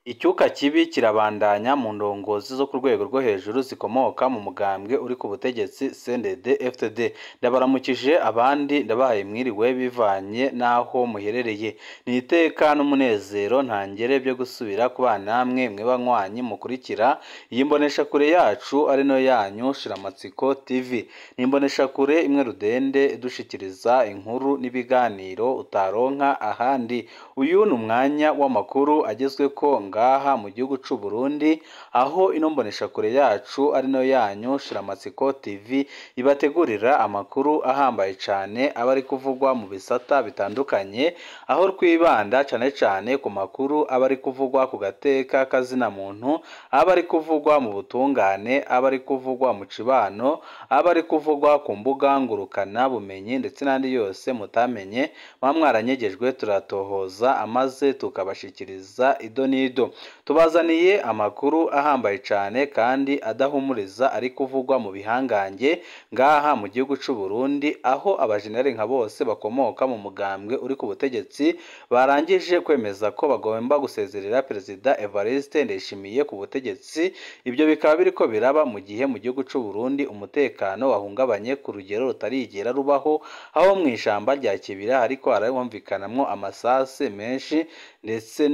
Icyuka kibi kirabandanya mu ndongozi zo ku rwego rwo hejuru zikomoka mu mugambwe uri ku butegetsi CNDD-FDD. Ndabaramukije abandi ndabahaye mwiriwe bivanye n'aho muherereye. Ni iteka n'umunezero ntangere byo gusubira kubana namwe mwe banywanyi mukurikira iyi mboneshakure yacu ari no yanyu Shiramatsiko TV. Ni imboneshakure imwe rudende idushikiriza inkuru n'ibiganiro utaronka ahandi. Uyu ni umwanya w'amakuru agezweko ngaha mu gihugu c'u Burundi, aho ino mboneshakure yacu ari no yanyu Shiramatsiko TV ibategurira amakuru ahambaye cane aba ari kuvugwa mu bisata bitandukanye, aho twibanda cane cane ku makuru aba ari kuvugwa ku gateka kazina muntu, aba ari kuvugwa mu butungane, aba ari kuvugwa mu cibano, aba ari kuvugwa ku mbuga ngurukana bumenyi ndetse n'andi yose mutamenye muba mwaranyegejwe, turatohoza amaze tukabashikiriza ido n'ido. Tubazaniye amakuru ahambaye cane kandi adahumuriza ari kuvugwa mu bihangange ngaha mu gihugu c'u Burundi, aho abajenerali nka bose bakomoka mu mugambwe uri ku butegetsi barangije kwemeza ko bagomba gusezerera Perezida Evariste Ndayishimiye ku butegetsi. Ibyo bikaba biriko biraba mu gihe mu gihugu c'u Burundi umutekano wahungabanye ku rugero rutarigera rubaho, aho mw'ishamba rya Kibira hariko harumvikanamwo amasase menshi ndetse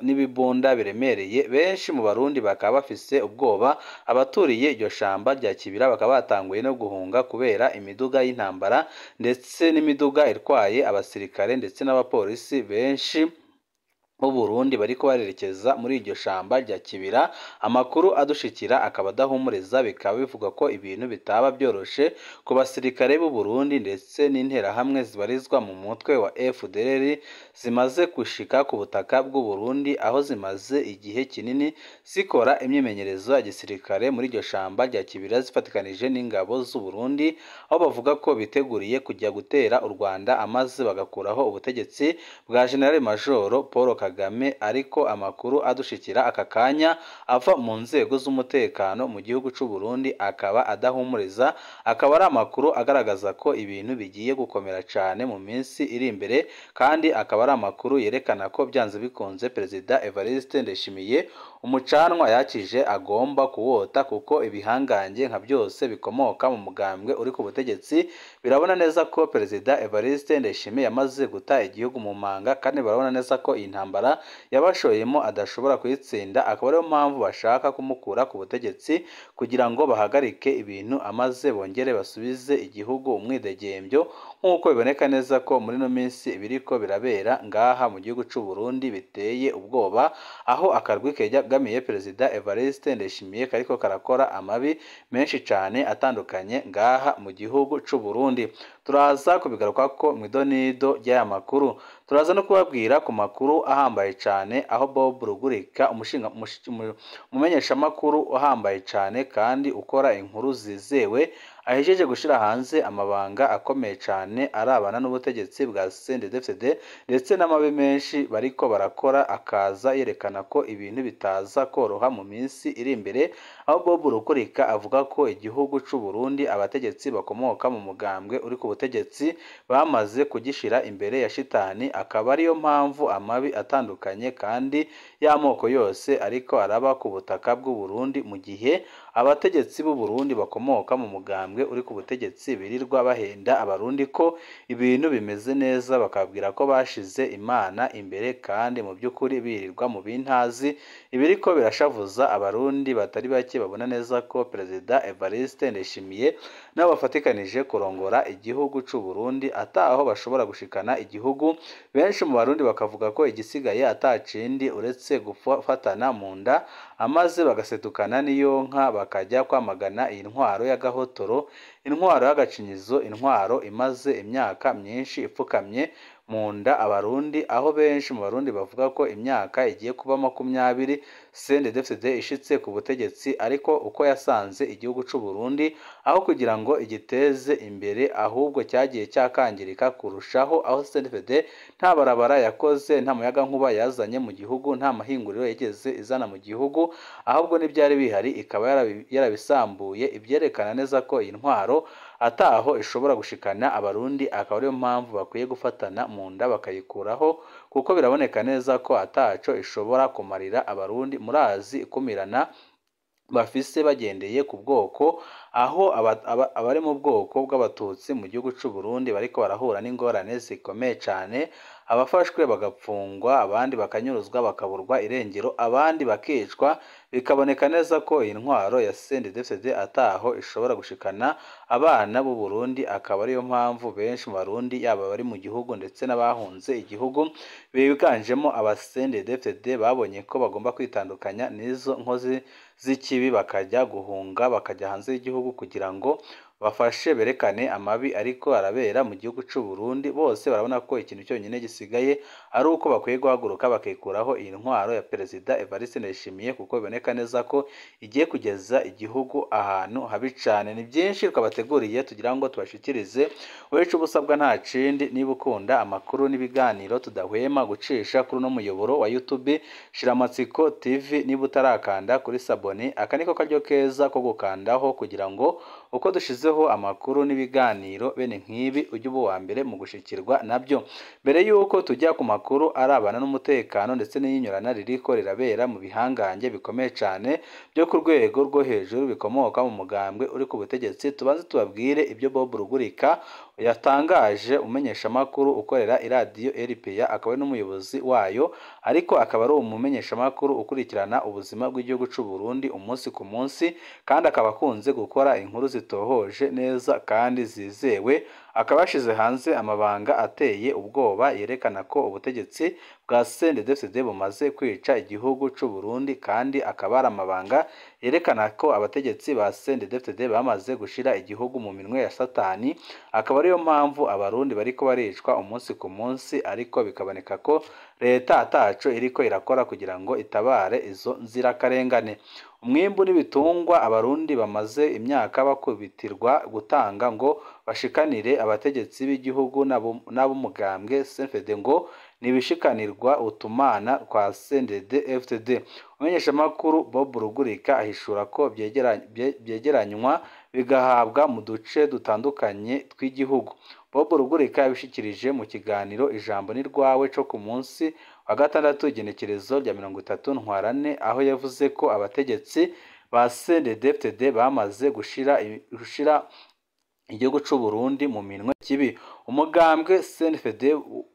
n'ibibunda biremereye. Benshi mu Barundi bakaba bafise ubwoba, abaturiye iryo shamba rya Kibira bakaba batanguye no guhunga kubera imiduga y'intambara ndetse n'imiduga itwaye abasirikare ndetse n'abapolisi benshi b'u Burundi bariko barerekeza muri iryo shamba rya Kibira. Amakuru adushikira akaba adahumuriza, bikaba bivugwa ko ibintu bitaba byoroshe ku basirikare b'u Burundi ndetse n'interahamwe zibarizwa mu mutwe wa FDLR zimaze gushika ku butaka bw'u Burundi, aho zimaze igihe kinini zikora imyimenyerezo ya gisirikare muri iryo shamba rya Kibira zifatikanije n'ingabo z'u Burundi, aho bavuga ko biteguriye kujya gutera u Rwanda amaze bagakuraho ubutegetsi bwa General Major Paul Kagame. Ariko amakuru adushikira aka kanya ava mu nzego z'umutekano mu gihugu c'u Burundi akaba adahumuriza, akaba ari amakuru agaragaza ko ibintu bigiye gukomera cane mu minsi iri imbere, kandi akaba ari amakuru yerekana ko byanze bikunze Perezida Evariste Ndayishimiye umucanwa yakije agomba kuwota, kuko ibihangange nka byose bikomoka mu mugambwe uri ku butegetsi birabona neza ko Perezida Evariste Ndayishimiye yamaze guta igihugu mu manga, kandi barabona neza ko iyi ntambara yabashoyemo adashobora kuyitsinda, akaba ariyo mpamvu bashaka kumukura ku butegetsi kugira ngo bahagarike ibintu amaze bongere basubize igihugu umwidegembyo, nk'uko biboneka neza ko muri ino minsi ibiriko birabera ngaha mu gihugu c'u Burundi biteye ubwoba, aho akarwi kegamiye Perezida Evariste Ndayishimiye kariko karakora amabi menshi cane atandukanye ngaha mu gihugu c'u Burundi. Turaza kubigarukako mw'idonido ry'aya makuru, turaza no kubabwira ku makuru ahambaye cane aho Bob Rugurika umumenyeshamakuru uhambaye cane kandi ukora inkuru zizewe ahejeje gushira hanze amabanga akomeye cane arabana n'ubutegetsi bwa CNDD-FDD ndetse n'amabi menshi bariko barakora, akaza yerekana ko ibintu bitaza koroha mu minsi iri imbere, aho Bob Rugurika avuga ko igihugu c'u Burundi abategetsi bakomoka mu mugambwe uri ku butegetsi bamaze kugishira imbere ya shitani, akaba ariyo mpamvu amabi atandukanye kandi y'amoko yose ariko araba ku butaka bw'u Burundi, mu gihe abategetsi b'u Burundi bakomoka mu mugambwe uri ku butegetsi birirwa bahenda abarundi ko ibintu bimeze neza, bakabwira ko bashize Imana imbere kandi mu by'ukuri birirwa mu bintazi. Ibiriko birashavuza abarundi batari bake babona neza ko Perezida Evariste Ndayishimiye nabo bafatikanije kurongora igihugu c'u Burundi ataho bashobora gushikana igihugu. Benshi mu barundi bakavuga ko igisigaye atacindi uretse gufatana mu nda amaze bagasetukana n'iyo nka, bakajya kwamagana iyi ntwaro y'agahotoro, intwaro y'agacinyizo, intwaro imaze imyaka myinshi ipfukamye mu nda abarundi, aho benshi mu barundi bavuga ko imyaka igiye kuba 20 CNDD-FDD ishitse ku butegetsi, ariko uko yasanze igihugu c'u Burundi aho kugira ngo igiteze imbere ahubwo cyagiye cyakangirika kurushaho, aho CNDD-FDD nta barabara yakoze, nta muyagankuba yazanye mu gihugu, nta mahinguriro yigeze izana mu gihugu, ahubwo n'ibyari bihari ikaba yarabisambuye, ibyerekana neza ko iyi ntwaro ataho ishobora gushikana abarundi, akaba ariyo mpamvu bakwiye gufatana mu nda bakayikuraho, kuko biraboneka neza ko ataco ishobora kumarira abarundi. Murazi ikumirana bafise bagendeye ku bwoko, aho abari mu bwoko bw'abatutsi mu gihugu c'u Burundi bariko barahura n'ingorane zikomeye cane, abafashwe bagapfungwa, abandi bakanyuruzwa bakaburwa irengero, abandi bakicwa. Bikaboneka neza ko iyi ntwaro ya CNDD-FDD ataho ishobora gushikana abana b'u Burundi, akaba ariyo mpamvu benshi mu Barundi yaba abari mu gihugu ndetse n'abahunze igihugu biganjemo aba CNDD-FDD babonye ko bagomba kwitandukanya n'izo nkozi z'ikibi, bakajya guhunga bakajya hanze y'igihugu kugira ngo bafashe berekane amabi ariko arabera mu gihugu c'u Burundi. Bose barabona ko ikintu cyonyine gisigaye ari uko bakwiye guhaguruka bakikuraho iyi ntwaro ya Perezida Evariste Ndayishimiye, kuko biboneka neza ko igiye kugeza igihugu ahantu habi cane. Ni byinshi twabateguriye tugira ngo tubashikirize, wecu ubusabwa nta kindi. Niba ukunda amakuru n'ibiganiro tudahwema gucisha kuri uno muyoboro wa YouTube Shiramatsiko TV, niba utarakanda kuri sabone, aka niko karyo keza ko gukandaho kugira ngo uko dushizeho amakuru n'ibiganiro bene nk'ibi ujye uba uwa mbere mu gushikirwa nabyo. Mbere y'uko tujya ku makuru arabana n'umutekano ndetse n'iyinyurana ririko rirabera mu bihangange bikomeye cane byo ku rwego rwo hejuru bikomoka mu mugambwe uri ku butegetsi, tubanze tubabwire ibyo Bob Rugurika yatangaje, umumenyeshamakuru ukorera iradiyo RPA akaba ari n'umuyobozi wayo, ariko akaba ari umumenyeshamakuru ukurikirana ubuzima bw'igihugu c'u Burundi umunsi ku munsi, kandi akaba akunze gukora inkuru zitohoje neza kandi zizewe. Akaba yashize hanze amabanga ateye ubwoba yerekana ko ubutegetsi bwa CNDD-FDD bumaze kwica igihugu c'u Burundi, kandi akaba ari amabanga yerekana ko abategetsi ba CNDD-FDD bamaze gushira igihugu mu minwe ya Satani, akaba ariyo mpamvu abarundi bariko baricwa umunsi ku munsi, ariko bikaboneka ko leta ataco iriko irakora kugira ngo itabare izo nzirakarengane. Umwimbu n'ibitungwa abarundi bamaze imyaka bakubitirwa gutanga ngo bashikanire abategetsi b'igihugu n'ab'umugambwe CNDD ngo nibishikanirwa utumana kwa CNDD-FDD. Umumenyeshamakuru Bob Rugurika ahishura ko byegeranywa bigahabwa mu duce dutandukanye tw'igihugu. Bob Rugurika yabishikirije mu kiganiro Ijambo ni rwawe co ku munsi wa gatandatu igenekerezo rya 30 Ntwarante, aho yavuze ko abategetsi ba CNDD-FDD bamaze gushira igihugu c'u Burundi mu minwe kibi. Umugambwe CNDD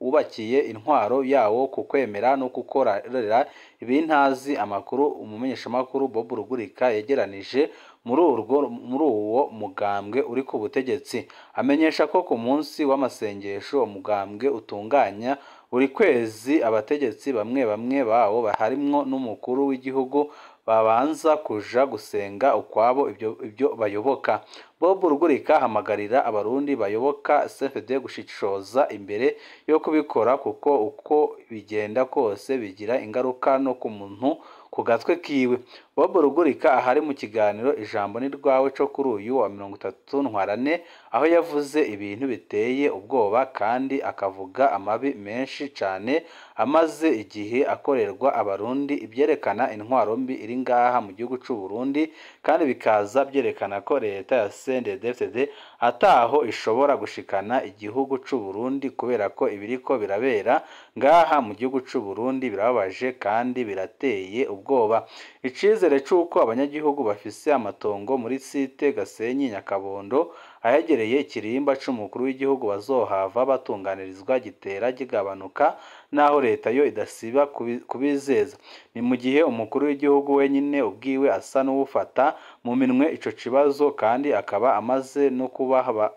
wubakiye intwaro yawo ku kwemera no gukorera ibintazi amakuru umumenyeshamakuru Bob Rugurika yegeranije muri uwo mugambwe uri ku butegetsi. Amenyesha ko ku munsi w'amasengesho umugambwe utunganya buri kwezi abategetsi bamwe bamwe bawo harimwo n'umukuru w'igihugu babanza kuja gusenga ukwabo ibyo bayoboka. Bob Rugurika ahamagarira abarundi bayoboka CNDD gushishoza imbere yo kubikora, kuko uko bigenda kose bigira ingaruka no ku muntu ku gatwe kiwe. Bob Rugurika ahari mu kiganiro Ijambo ni rwawe co kuri uyu wa 30 Ntwarante, aho yavuze ibintu biteye ubwoba kandi akavuga amabi menshi cane amaze igihe akorerwa abarundi, ibyerekana intwaro mbi iri ngaha mu gihugu c'u Burundi, kandi bikaza byerekana ko leta ya CNDD-FDD ataho ishobora gushikana igihugu c'u Burundi, kubera ko ibiriko birabera ngaha mu gihugu c'u Burundi birababaje kandi birateye ubwoba. Icizere c'uko abanyagihugu bafise amatongo muri site Gasenyi Nyakabondo ahegereye ikirimba c'umukuru w'igihugu bazohava batunganirizwa gitera kigabanuka, naho leta yo idasiba kubizeza. Ni mu gihe umukuru w'igihugu wenyine ubwiwe asa n'uwufata mu minwe ico kibazo, kandi akaba amaze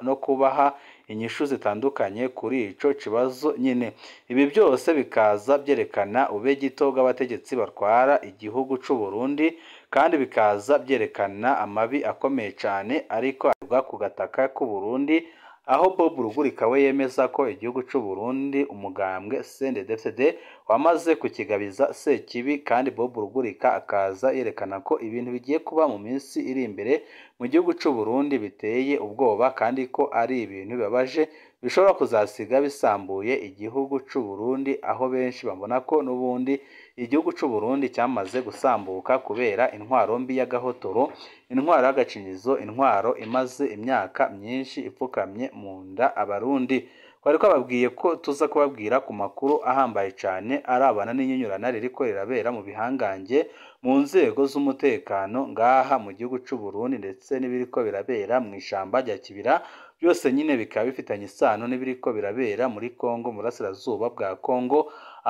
no kubaha inyishu zitandukanye kuri ico kibazo nyine. Ibi byose bikaza byerekana ube gito bw'abategetsi batwara igihugu c'u Burundi, kandi bikaza byerekana amabi akomeye cane ariko arwa ku gataka k'u Burundi, aho Bob Rugurika we yemeza ko igihugu c'u Burundi umugambwe CNDD-FDD wamaze kukigabiza Sekibi, kandi Bob Rugurika akaza yerekana ko ibintu bigiye kuba mu minsi iri imbere mu gihugu c'u Burundi biteye ubwoba, kandi ko ari ibintu bibabaje bishobora kuzasiga bisambuye igihugu c'u Burundi, aho benshi babona ko n'ubundi igihugu c'u Burundi cyamaze gusambuka kubera intwaro mbi y'agahotoro, intwaro y'agacinyizo, intwaro imaze imyaka myinshi ipfukamye mu nda abarundi. Twari twababwiye ko tuza kubabwira ku makuru ahambaye cyane arabana n'inyinyurana ririko rirabera mu bihangange mu nzego z'umutekano ngaha mu gihugu c'u Burundi, ndetse n'ibiriko birabera mu ishamba rya Kibira, byose nyine bikaba bifitanye isano n'ibiriko birabera muri Kongo, mu burasirazuba bwa Kongo,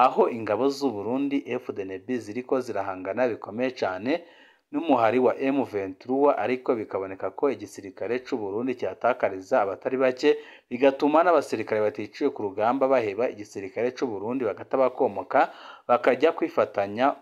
aho ingabo z'u Burundi FDNB ziriko zirahangana bikomeye cyane n'umuhari wa M23, ariko bikaboneka ko igisirikare c'u Burundi cyatakariza abatari bake, bigatuma n'abasirikare baticiwe ku rugamba baheba igisirikare c'u Burundi bagata bakomoka bakajya kwifatanya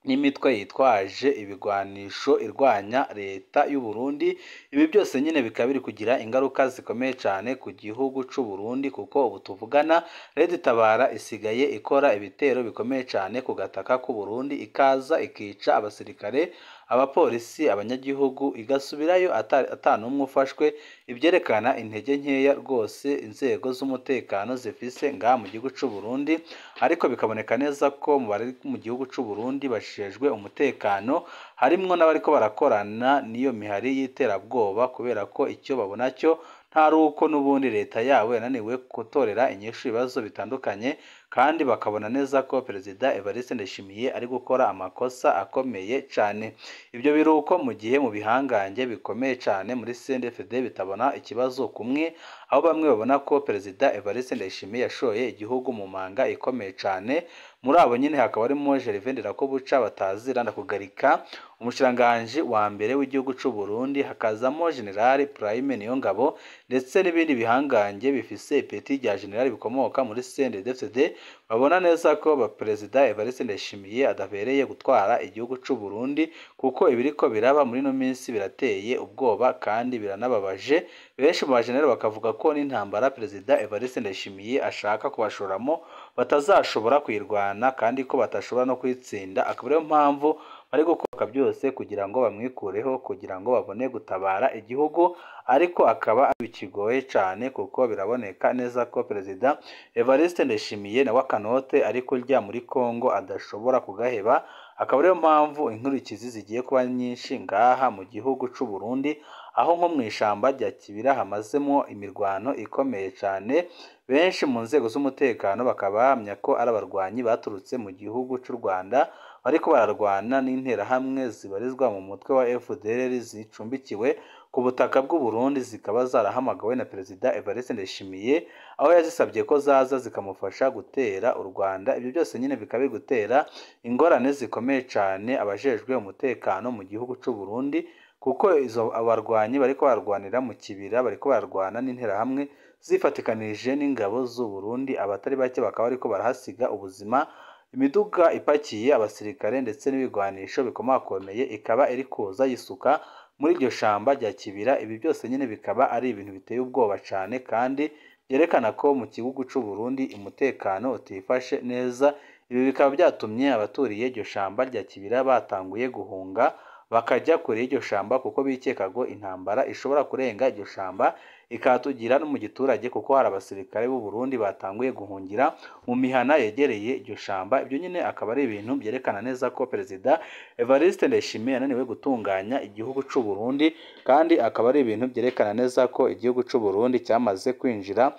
n'imitwe yitwaje ibigwanisho irwanya leta y'u Burundi. Ibi byose nyine bikaba biri kugira ingaruka zikomeye cyane ku gihugu c'u Burundi, kuko ubu tuvugana Red Tabara isigaye ikora ibitero bikomeye cyane ku gataka k'u Burundi, ikaza ikica abasirikare, abapolisi, abanyagihugu, igasubirayo atanumwe ufashwe, ibyerekana intege nkeya rwose inzego z'umutekano zifise ngaha mu gihugu c'u Burundi. Ariko bikaboneka neza ko mu bari mu gihugu c'u Burundi bashejwe umutekano harimwo n'abariko barakorana n'iyo mihari y'iterabwoba, kubera ko icyo babona cyo ntari uko n'ubundi leta yabo yananiwe gutorera inyishu ibibazo bitandukanye, kandi bakabona neza ko Perezida Evariste Ndayishimiye ari gukora amakosa akomeye cyane. Ibyo biruko mu gihe mu bihangange bikomeye cyane muri CNDD-FDD bitabona ikibazo kumwe, aho bamwe babona ko Perezida Evariste Ndayishimiye yashoye igihugu mu manga ikomeye cyane. Muri abo nyine hakaba harimo Gervais Ndirakobuca batazira Ndakugarika, umushikiranganji wa mbere w'igihugu c'u Burundi, hakazamo General Prime Niyongabo ndetse n'ibindi bihangange bifise ipeti rya general bikomoka muri CNDD-FDD, babona neza ko Perezida Evariste Ndayishimiye adabereye gutwara igihugu c'u Burundi, kuko ibiriko biraba muri ino minsi birateye ubwoba kandi biranababaje. Benshi mu bajenerali bakavuga ko n'intambara Perezida Evariste Ndayishimiye ashaka kubashoramo batazashobora kuyirwana, kandi ko batashobora no kuyitsinda, akaba ariyo mpamvu bari gukora byose kugira ngo bamwikureho, kugira ngo babone gutabara igihugu. Ariko akaba bikigoye cyane, kuko biraboneka neza ko Perezida Evariste Ndayishimiye nawe akanote ari kurya muri Kongo adashobora kugaheba, akaba ariyo mpamvu inkurikizi zigiye kuba nyinshi ngaha mu gihugu c'u Burundi, aho nko mu ishamba rya Kibira hamazemo imirwano ikomeye cyane. Benshi mu nzego z'umutekano bakaba bahamya ko ari abarwanyi baturutse mu gihugu c'u Rwanda bariko bararwana n'interahamwe zibarizwa mu mutwe wa FDLR zicumbikiwe ku butaka bw'u Burundi, zikaba zarahamagawe na Perezida Evariste Ndayishimiye, aho yazisabye ko zaza zikamufasha gutera u Rwanda. Ibyo byose nyine bikaba biri gutera ingorane zikomeye cyane abajejwe umutekano mu gihugu c'u Burundi, kuko izo abarwanyi bariko bararwanira mu Kibira bariko bararwana n'interahamwe zifatikanije n'ingabo z'u Burundi, abatari bake bakaba bariko barahasiga ubuzima. Imiduga ipakiye abasirikare ndetse n'ibigwanisho bikomakomeye ikaba iri kuza yisuka muri iryo shamba rya Kibira. Ibi byose nyine bikaba ari ibintu biteye ubwoba cyane, kandi byerekana ko mu gihugu c'u Burundi umutekano utifashe neza. Ibi bikaba byatumye abaturiye iryo shamba rya Kibira batanguye guhunga bakajya kure y'iryo shamba, kuko bikeka ko intambara ishobora kurenga iryo shamba ikahatugira no mu giturage, kuko hari abasirikare b'u Burundi batanguye guhungira mu mihana yegereye iryo shamba. Ibyo nyine akaba ari ibintu byerekana neza ko Perezida Evariste Ndayishimiye yananiwe gutunganya igihugu c'u Burundi, kandi akaba ari ibintu byerekana neza ko igihugu c'u Burundi cyamaze kwinjira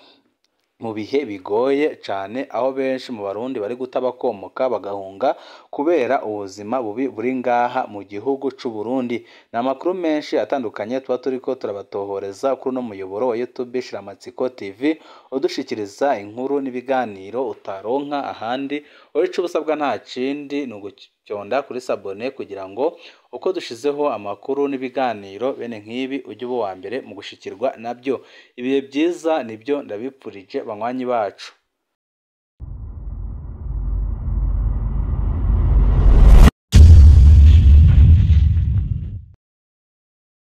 mu bihe bigoye cyane, aho benshi mu Barundi bari guta bakomoka bagahunga kubera ubuzima bubi buri ngaha mu gihugu c'u Burundi. Ni amakuru menshi atandukanye tuba turiko turabatohoreza kuri uno muyoboro wa YouTube Shiramatsiko TV, udushikiriza inkuru n'ibiganiro utaronka ahandi. Ico ubusabwa nta kindi ni ugucyonda kuri sabone, kugira ngo uko dushizeho amakuru n'ibiganiro bene nk'ibi ujye uba uwa mbere mu gushikirwa nabyo. Ibihe byiza nibyo ndabipfurije banywanyi bacu.